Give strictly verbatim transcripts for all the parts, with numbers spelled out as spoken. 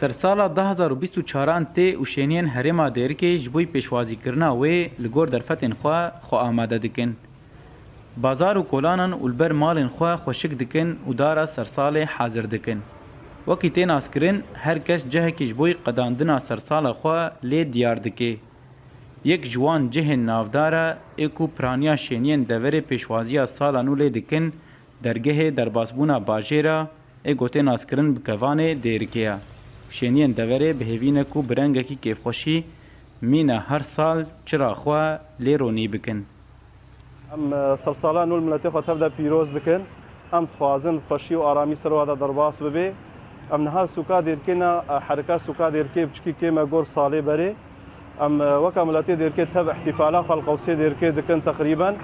Sersala du hazar û bîst û çaran tê û şêniyên herêma Dêrikê ji bo pêşwazîkirina wê li gor derfetên xwe, xwe amade dikin. Bazar û kolanan û li ber malên xwe xweşik dikin û dara sersalê hazir dikin. Wekî tê naskirin, her kes cihekî ji bo qedandina sersala xwe lê diyar dike. Yek ji wan cihên navdar e, ê ku piraniya şêniyên deverê pêşwaziya sala nû lê dikin, dergehê derbasbûna bajêr e, ê ku tê naskirin bi kevanê Dêrikê ye. Şêniyên deverê bi hêvî ne ku bi rengekî kêfxweşî mîna her sal çira xwe lê ronî bikin. Em, e, sersala nû li miletê xwe tev de pîroz dikin. Em dixwazin bi xweşî û aramî ser wa de derbas bibe. Em niha sûka Dêrikê ne, e, herika sûka Dêrikê piçikî kêm e gor salê berê. Em, e, weke miletê Dêrikê tev îhtîfala xwe li Qewsê Dêrikê dikin teqrîben.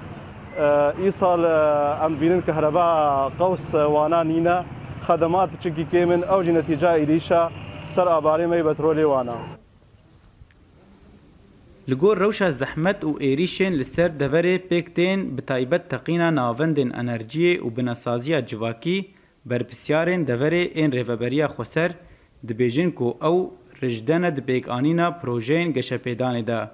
E, îsal, e, em dibînin kehreba Qews, e, wana nîne. Xedemat piçikî kêm in. Ew jî netîca êrîşa ser abarê me yê petrolê wana. Li gor rewşa zehmet û êrîşên li ser deverê pêk tên, bi taybet teqîna navendên enerjiyê û binesaziya civakî, berpirsiyarên deverê ên Rêveberiya Xweser dibêjin ku ew rijdene di pêkanîna projeyên geşepêdanê de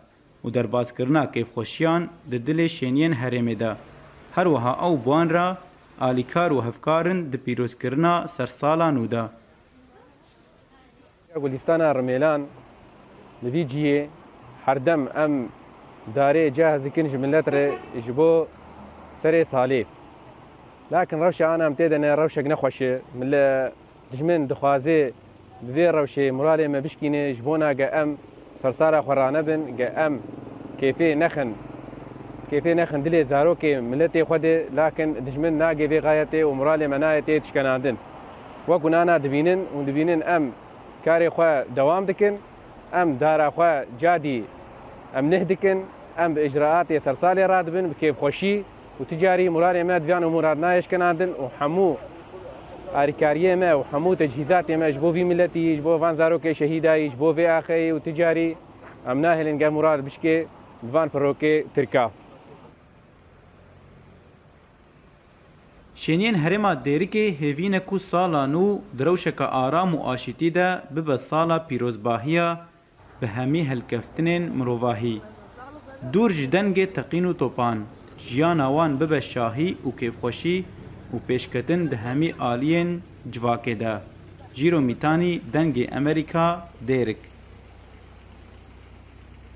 û derbazkirina kêfxweşiyan di dilê şêniyên herêmê de. Her wiha ew bi wan re alîkar û hevkar in di pîrozkirina sersala nû de. Ya Gulîstana Rimêlan, li vî cihê herdem em darê cihaz dikin ji milet re ji bo serê salê. Lakin rewşa ana em tê de ne rewşek nexweş e. Mile dijmin dixwaze bi vê rewşê moralê me bişkîne, ji bona ge em sersara xwe ranebin, ge em kêfê nexin, kêfê nexin dilê zarokê miletê xwe de, lakin dijmin nagê vê xayetê û moralê me nayê tê tişkenandin. Wek hûn ana dibînin, hûn dibînin em karê xwe dewam dikin, em dara xwe cadî em nih dikin, em bi icraatê sersalê radibin, bi kêfxweşî û ti carî murarê me diviyan û murad nayê şkenandin û hemû arîkariyê me û hemû tecihîzatê me ji bo vî miletî, ji bo van zarokê şehîdayî, ji bo vê axeyî û ti carî em nahêlin gel murad bişkê bi van firokê tirka. Şêniyên herêma Dêrikê hêvî ne ku sala nû di rewşeke aram û aşîtî de bibe sala pîrozbahiya bi hemî helkeftinên mirovahî. Dûr ji dengê teqîn û topan, jiyana wan bibe şahî û kêfxweşî û pêşketin di hemî aliyên civakê de. Jîro Mîtanî, Dengê Emerîka, Dêrik.